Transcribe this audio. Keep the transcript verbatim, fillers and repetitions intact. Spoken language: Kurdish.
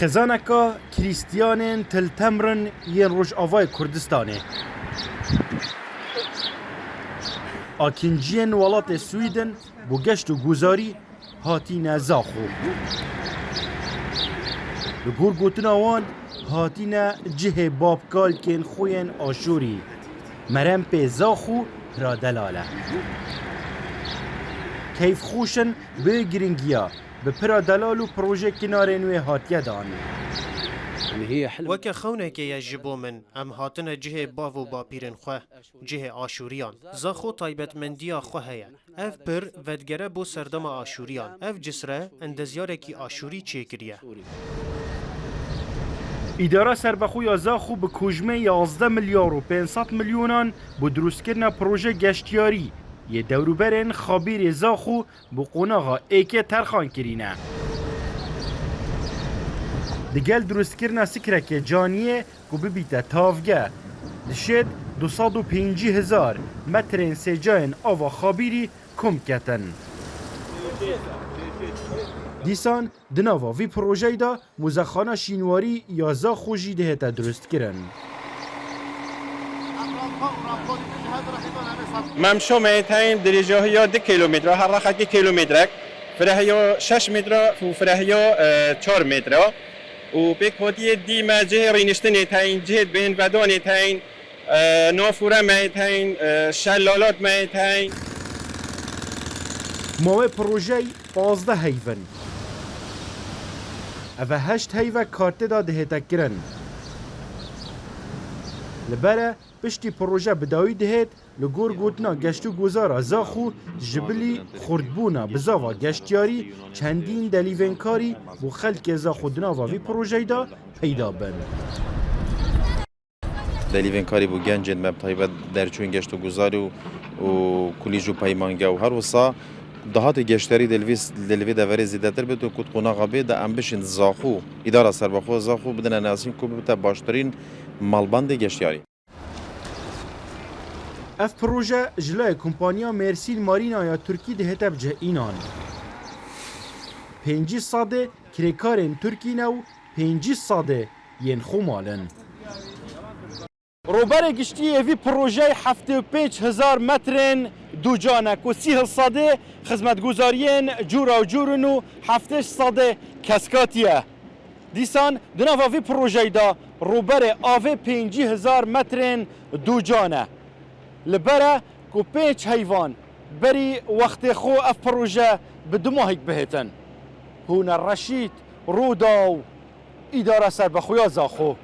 Xizaneka Krîstiyanên Tiltemrin yên Rojavayê Kurdistanê. Akinciyên welatê Swîdin bo geşt û guzarî hatîne Zaxo. Li gor gotina wan, hatîne cihê babkalkên xwe yên Aşûrî. Merem pê Zaxo pira delal e. Keyfxweş in bi giringiya bi pira delal û projeyekî narên wê hatiye dan. Weke xewnekê ye ji bo min. Em hatine cihê bav û bapîrên xwe, cihê Aşûriyan. Zaxo taybetmendiya xwe heye. Ev pir vedigere bo serdema Aşûriyan. Ev cisre endezyarekî Aşûrî çêkiriye. Îdara Serbexwe ya Zaxo bi kojmê yazdeh milyar û pênc sed milyonan bo dirustkirina proje geştiyarî yê dewrûberên Xabîrê Zaxo bi qonaxa êkê terxan kirîne. Digel dirustkirina sikrekê caniyê ku bibîte tavge, dişêt du sed û pêncî hezar metrên sêcayên ava Xabîrî kom ketin. Dîsan di nava vî projeyî de muzexana şînwarî ya Zaxo jî dihête dirustkirin. Memşo me tên dirêjahiya du kîlometre, her rexekî kîlometrek, firehiya şeş metre û firehiya, e, çar metre. Û pêk hatiyê dî me cihê rîniştinê tên, cihê bêhnvedanê tên, e, nafûre me tên, e, şelalat me tên. Mawê projeyî pazdeh heyv in. Eve heşt heyve kartê de dihête kirin. Li bere piştî proje bi dawî dihêt, li gor gotina geşt û guzara Zaxo ji bilî xurtbûna bizava geştiyarî çendîn delîvên karî bo xelkê Zaxo di nava vî projeyî de peyda bin. Delîvên karî bo gencên me, bi taybet derçûyên geşt û guzarî û, û kulîj û peymangeh û her wisa dahatê geştiyarî di li vê, di li vê deverê zêdetir bit û ku di qonaxa bê de em bişên Zaxo, Îdara Serbexwe Zaxo bidine nasîn ku bibite baştirîn malbendê geştiyarî. Ev proje ji layê kompaniya Mêrsîn Marîna ya Tirkî dihête bicihînan. Pêncî sedê kirêkarên Tirkî ne û pêncî sedê yên xwemal in. Rûberê giştî yê vî projeyê heftê û pênc hezar metrên dûcan e ku sî sedê xizmetguzariyên cûra û cûr in û heftê sedê keskatî ye. Dîsan di nava vî projeyî de rûberê avê pêncî hezar metrên dûcan e. Li ber e ku pênc heyvan berî wextê xwe ev proje bi du mahîk bihêtin. Hûner Reşîd, Rûdaw, Îdara Serbexwe ya Zaxo.